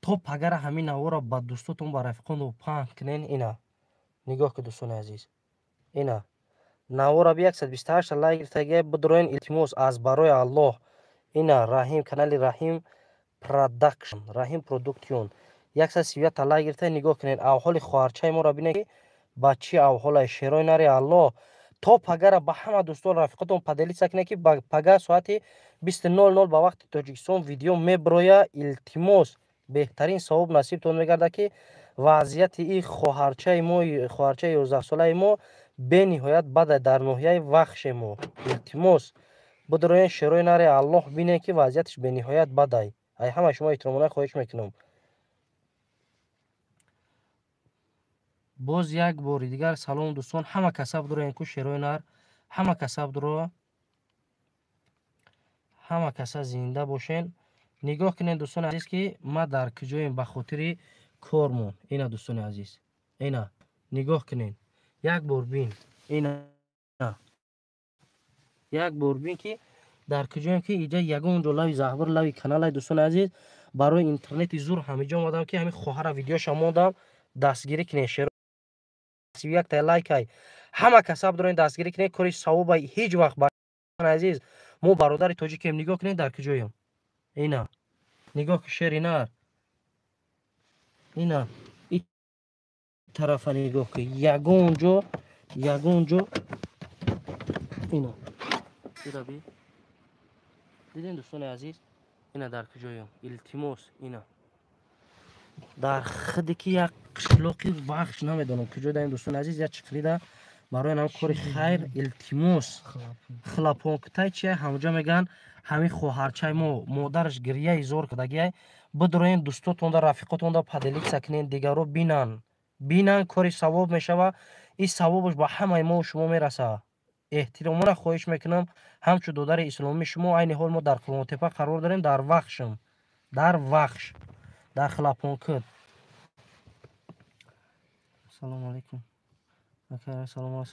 То пагара ҳамин навора ба дӯстотон, ба рафиқонтон паҳн кунен. Ина нигоҳ ки, дӯстони азиз, ина навора би 128 лайк гирифтагия. Бидроен, илтимос, аз барои Аллоҳ. Ина Раҳим, канали Раҳим Продакшн, Раҳим Продуктион, 131 лайк гирифта. Нигоҳ кунед, авҳоли хоҳарчаи моро бинед, ки ба чӣ авҳолай. Шерои нари Аллоҳ, то пагара ба ҳама дӯстон, рафиқотон поделиться кунед, ки пага соати 20:00 ба вақти Тоҷикистон видео меброя. Илтимос, беҳтарин савоб насибтон мегардад, ки вазъияти и хоҳарчаи мо, хоҳарчаи 11-солаи мо бениҳоят бада дар ноҳияи Вахше мо. Илтимос, бидроен, шерои нари Аллоҳ, бинед, ки вазъияташ бениҳоят бадай. Ай ҳама шумо эҳтиромона хоҳиш мекунам. Боз як бори дигар салом, дӯстон, ҳама каса бидроен ку, шерои нар, ҳама каса бидро, ҳама каса зинда бошен. Нигоҳ кунед, дӯстони азиз, ки ма дар куҷоем ба хотири кормон. Ина, дӯстони азиз, ина нигоҳ кунед, як бор бин, ина як бор бин, ки дар куҷоем, ки иҷа ягон ҷо лави заҳбир, лави каналай. Дӯстони азиз, барои интернети зур ҳамиҷо омадам, ки ҳамин хоҳара видеоша мондам, дастгирӣ кунед. Шеро 31 лайкай, ҳама каса бидорен, дастгирӣ кунед, кори савобай. Ҳеҷ вақт, азиз, мо бародари тоҷикем. Нигоҳ кунед, дар куҷоем. Ина нигоҳ ки, шери нар, ина и тарафа нигоҳ ки, ягон ҷо, ягон ҷо. Ина ираби дидем, дӯстони азиз, ина дар куҷоем. Илтимос, ина дар худе ки як қишлоқи Вахш, намедонам куҷо даем, дӯстони азиз, як чиқрида барои нам кори хайр. Илтимос, хлапонкутай чия ҳамҷо мегӯянд. Ҳамин хоҳарчаи мо модараш гирияи зор кардагиай. Бидроен, дӯстотонда, рафиқотонда поделиться кунед, дигаро бинанд, бинанд, кори савоб мешава, ин савобаш ба ҳамаи мо шумо мераса. Эҳтиромона хоҳиш мекунам, ҳамчун додари исломии шумо. Айни ҳол мо дар Қурғонтепа қарор дорем, дар Вахшм, дар Вахш, дар Хлапонкут. Ассалому алайкум, салом,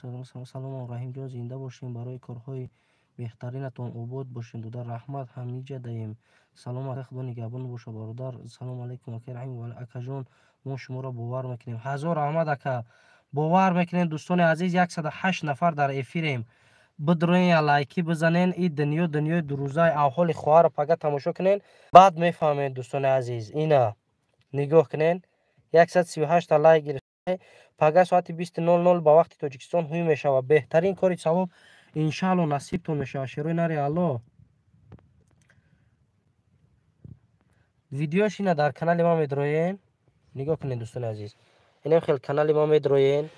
салом, Раҳимҷон, зинда бошем, барои корҳои беҳтаринатон обод бошем, додар, раҳмат, ҳамиҷа даем. Салом, ака, худо нигаҳбон боша, бародар. Салом алайкум, ака Раҳим, акаҷон, мо шуморо бовар мекунем. Ҳазор раҳмат, ака, бовар мекунем. Дӯстони азиз, 108 нафар дар эфирем. Бидроен, я лайки бизанен. И дунё дунёи дурӯзаи, авҳоли хоҳарро пага тамошо кунен, баъд мефаҳмед, дӯстони азиз. Ина нигоҳ кунен, 138 лайк гирифта. Пага соати 20:00 ба вақти Тоҷикистон ҳуй мешавад. Беҳтарин кори савоб иншаалло насибтон мешавад, шерои нари Алло. Видеош ина дар канали ма медроен. Нигоҳ кунед, дӯстони азиз, инам хел канали ма медроен.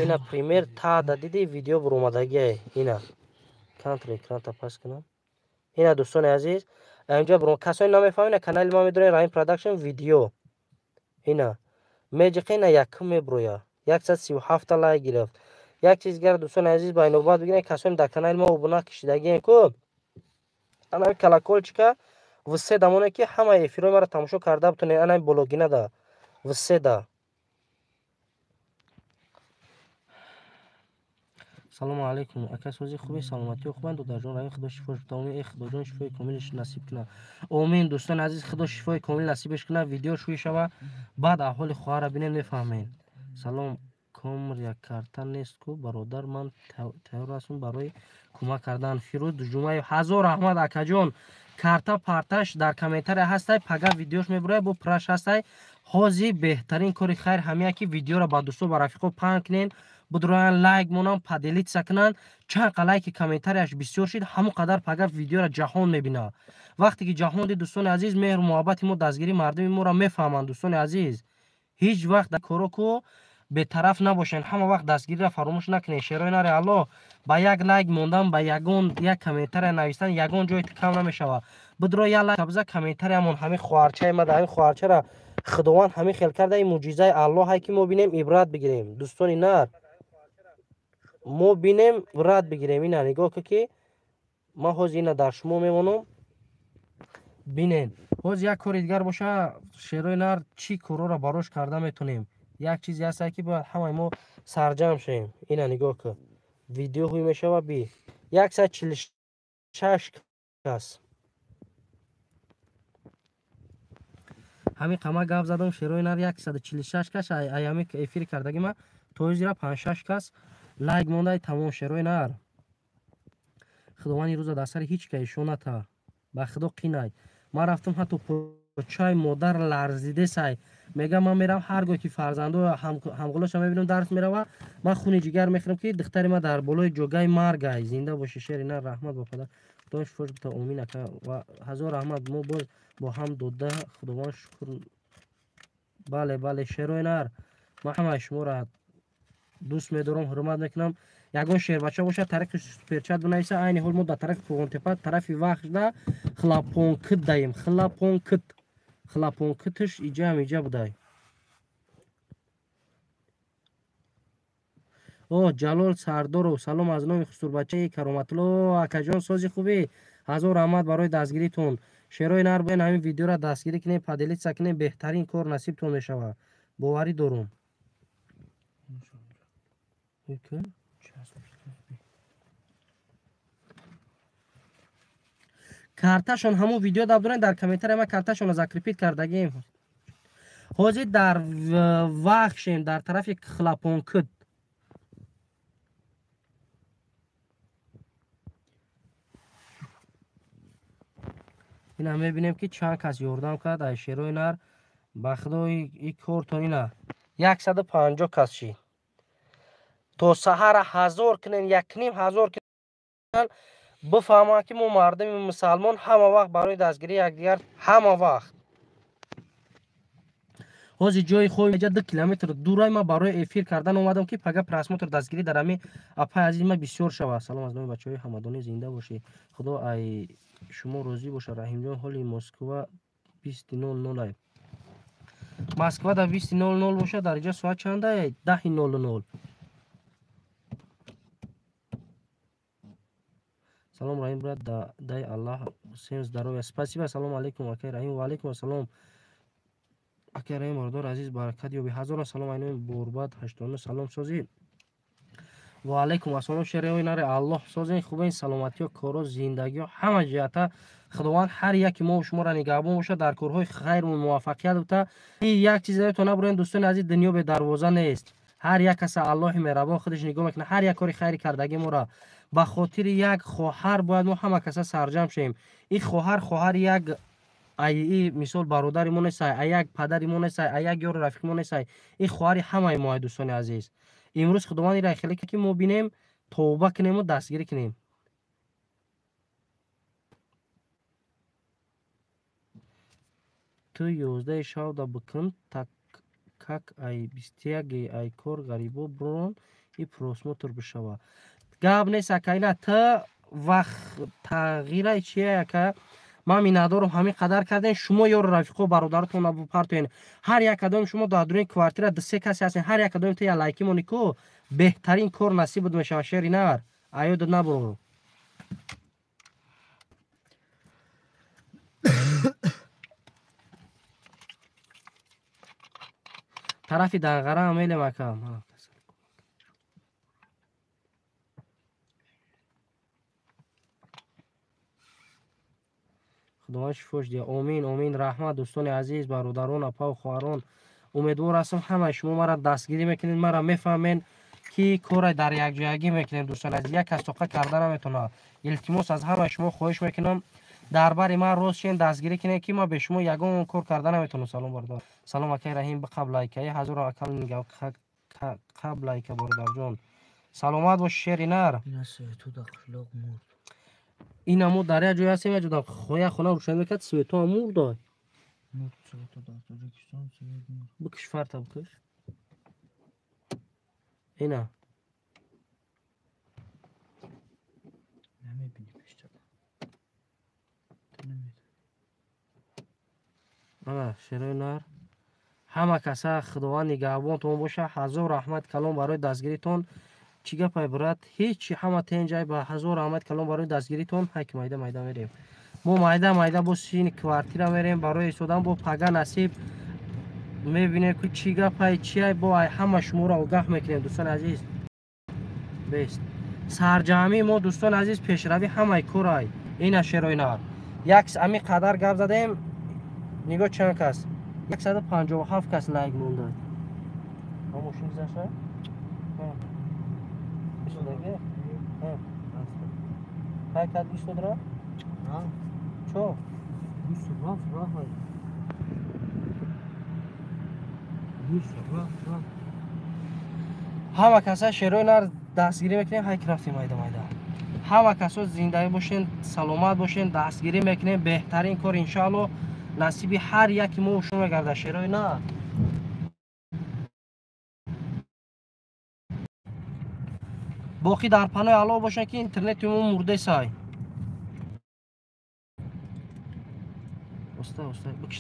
Ина пример тада диди, видео буромадагие. Ина контр экранта пас кунам. Ина, дӯстони азиз, инҷа касоне намефаҳмед, ина канали ма медроен, Раҳим Продакшн видео, ина меҷиқа, ина якум меброя, 137 лайк гирифт. Як чиз дигар, дӯстони азиз, ба инобат бигиред: касоне дар канали мо обуна кишидагиен ку, анами колокольчика все дамоне, ки ҳамаи эфирҳои маро тамошо карда бутонед. Анами бологинада все да. Салому алайкум, ака, сози хуби, саломатиё хубанд, додарҷон Раҳим, худо шифош битавонӣ. Э, худоҷон, шифои комилш насиб кунад, омин. Дӯстони азиз, худо шифои комил насибеш кунад. Видео шӯй шава, баъд аҳволи хоҳарро бинем, мефаҳмед. Салом, комр як карта нест ку, бародар, ман тайёр ҳастам барои кӯмак кардан. Фирӯз Ҷумаев, ҳазор раҳмат, акаҷон. Карта парташ дар комментария ҳастай, пага видеош мебурояд, бо праш ҳастай. Ҳозир беҳтарин кори хайр ҳамия, ки видеоро ба дӯсто, ба рафиқо паҳн кунен, бидроян, лайк монанд, поделиться кунанд. Чанд қа лайки комментарияш бисёр шид, ҳамон қадар пага видеоро ҷаҳон мебинад. Вақте ки ҷаҳон дид, дӯстони азиз, меҳру муҳаббати мо, дастгирии мардуми моро мефаҳманд. Дӯстони азиз, ҳеҷ вақт дар коро ку бетараф набошед, ҳама вақт дастгириро фаромӯш накунед. Шерои нари Алло, ба як лайк мондан, ба ягон як комментария навистан ягон ҷой кам намешавад. Бидро, як лайк биза, комментариямон. Ҳамин хоҳарчаи ма, ҳамин хоҳарчара худованд ҳамин хел карда, ин мӯъҷизаи Аллоҳ, ки мо бинем, ибрат бигирем. Дӯстони нар, мо бинем, ибрат бигирем. Ина нигоҳ ку, ки ман ҳозир ина дар шумо мемонам, бинен. Ҳозир як кори дигар боша, шерои нар, чӣ корҳоро барош карда метонем. Як чизе ҳаста, ки бояд ҳамаи мо сарҷамъ шавем. Ина нигоҳ ку, видео ҳуй мешава, би 146 кас. Ҳамин қама гап задам, шерои нар 146 кас аями эфир кардаги ма то зира 5-6 кас лайк мондай тамом шерои нар. Худованд рӯза дар сари ҳеҷ кай ишоната. Ба худо қинай. Ман рафтам ҳатто почаи модар ларзидесай. Мегам ман мерам ҳар гоҳ ки фарзандо ҳамғулоша мебинам дарс мерава, ман хуни ҷигар мехӯрам ки духтари ма дар болои ҷогаи маргай. Зинда боши шери нар, раҳмат ба падар. Худо шифош бита, омин ака. Ва ҳазор раҳмат, мо боз бо ҳам дода, худованд шукр. Бале, бале, шерои нар. Ман ҳамаи шуморо дӯст медорам, ҳурмат мекунам. Ягон шербача бошад, тариқи суперчат бинависа. Айни ҳол мо дар тарафи Қурғонтепа, тарафи Вахшда хлапонкит даем. Хлапонкит. Хлапонкитш иҷаам иҷа будай. О, Ҷалол Сардоров, салом аз номи хусурбачаи Кароматулло. Акаҷон, сози хубӣ? Ҳазор раҳмат барои дастгиритон. Шерои нар бояд ҳамин видеоро дастгирӣ кунем, поделиться кунем, беҳтарин кор насибтон мешавад. Боварӣ дорум. Карташон ҳамун видео даб дорем, дар комментария ма карташонро закрепит кардагем. Ҳозир дар Вахшем, дар тарафи Хлапонкит. Ина мебинем ки чанд кас ёрдам кард ай шерои нар. Ба худои и кортон ина 150 кас шид. То саҳара 1000 кунен, 1500 кунен, бифаҳманд ки мо мардуми мусалмон ҳама вақт барои дастгирии якдигар, ҳама вақт. Ҳозир ҷои хоби ҷа 2 километр дурай ма барои эфир кардан омадам ки пага просмотр дастгирӣ дар ҳами апай азиз ма бисёр шавад. Салом аз номи бачаҳои ҳамадонӣ, зинда бошӣ. Худо ай шумо розӣ бошад. Раҳимҷон, ҳоли Москва 20:00 ай. Москва дар 20:00 бошад, дар инҷа соат чандай? 10:00. Салом Раҳим брат, дай Аллах всем здоровья. Спасибо, салом алейкум, акай Раҳим. Ва алейкум ассалом. Акай Раҳим, бародар азиз, баракат ёбӣ. Ҳазорон салом айнои Борбад 89 салом созӣ. Ва алейкум ассалом шерои нари, Аллоҳ созин, хубин, саломатиё, коро, зиндагиё, ҳама ҷиҳата Худованд ҳар яки мо шуморо нигаҳбон бошад, дар корҳои хайру муваффақият бута. Як чиз то набурем дӯстони азиз, дунё бе дарвоза нест. Ҳар як каса Аллоҳи меҳрабон худаш нигоҳ мекунад, ҳар як кори хайри кардаги моро. Ба хотири як хоҳар бояд мо ҳама каса сарҷам шавем. Ин хоҳар хоҳари як ай мисол бародари мо несай, ай як падари мо несай, ай як ёру рафиқи мо несай. Ин хоҳари ҳамаи мо, дӯстони азиз. Имрӯз Худованд ира хеле ки мо бинем, тавба кунему дастгирӣ кунем. Ту 11 шавда бикун, так как ай 21 ай кор ғарибо брон и просмотр бишава. Гап нест ака, ина ту вақт тағйира чия ака? Ман миннатдорам ҳамин қадар кардем. Шумо ёру рафиқо бародаратонро бупартоен. Ҳар як кадоми шумо дар дуруни квартира 2-3 касе ҳастен. Ҳар як кадоми ту я лайки мони ку беҳтарин кор насибат мешавад. Шери нар, аёдат набурор. Тарафи Данғара ҳам мелем ака. Худованд шифош диҳад. Омин, омин. Раҳмат дӯстони азиз, бародарон, апа ва хоҳарон. Умедвор ҳастам ҳамаи шумо маро дастгирӣ мекунед, маро мефаҳмед ки корро дар якҷоягӣ мекунем дӯстони азиз. Як кас тоқа карда наметавонад. Илтимос аз ҳамаи шумо хоҳиш мекунам, дар бари ман рост шен, дастгирӣ кунед ки ман бе шумо ягон кор карда наметавонам. Салом бародар. Салом акай Раҳим, биқабл лайка. Ҳазор акал нигаҳ қабл лайка бародарҷон. Саломат бош шери нар. Ина мо дар як ҷой ҳастем, як ҷо як хона рӯшан мекард, свето ҳам мурд. Мурд свето дар Тоҷикистон, свет мурд. Бикш фарта бикш. Ина. Намебинӣ пештар. Ту намедонӣ. Ана шерои нар. Ҳама каса Худованд нигаҳбонтон боша. Ҳазор раҳмат калом барои дастгиритон. Чӣ гапай брат? Ҳеҷ ҳама тенҷай ба ҳазор раҳмат калом барои дастгиритон. Ҳайки майда майда мерем. Мо майда майда бо сини квартира мерем барои истодан, бо пага насиб мебинем ки чӣ гапай, чиай, бо ай ҳама шуморо огаҳ мекунем дӯстони азиз. Бест. Сарҷамъи мо дӯстони азиз пешравӣ ҳамаи корай. Ина шерои нар. Як ами қадар гап задем, нигоҳ чанд кас. 157 кас лайк монда. Мошин гузашта? Истодаги? Кай кад истодра? Чо? Ҳама каса шерои нар дастгирӣ мекунем, ҳай ки рафтем майда майда. Ҳама касо зиндаги бошен, саломат бошен, дастгирӣ мекунем. Беҳтарин кор иншаалло насиби ҳар яки мо шумо мегардад, шерои нар. Боқӣ дар панои Аллоҳ бошанд, ки интернети мо мурдесай. Оста, оста, бикиш.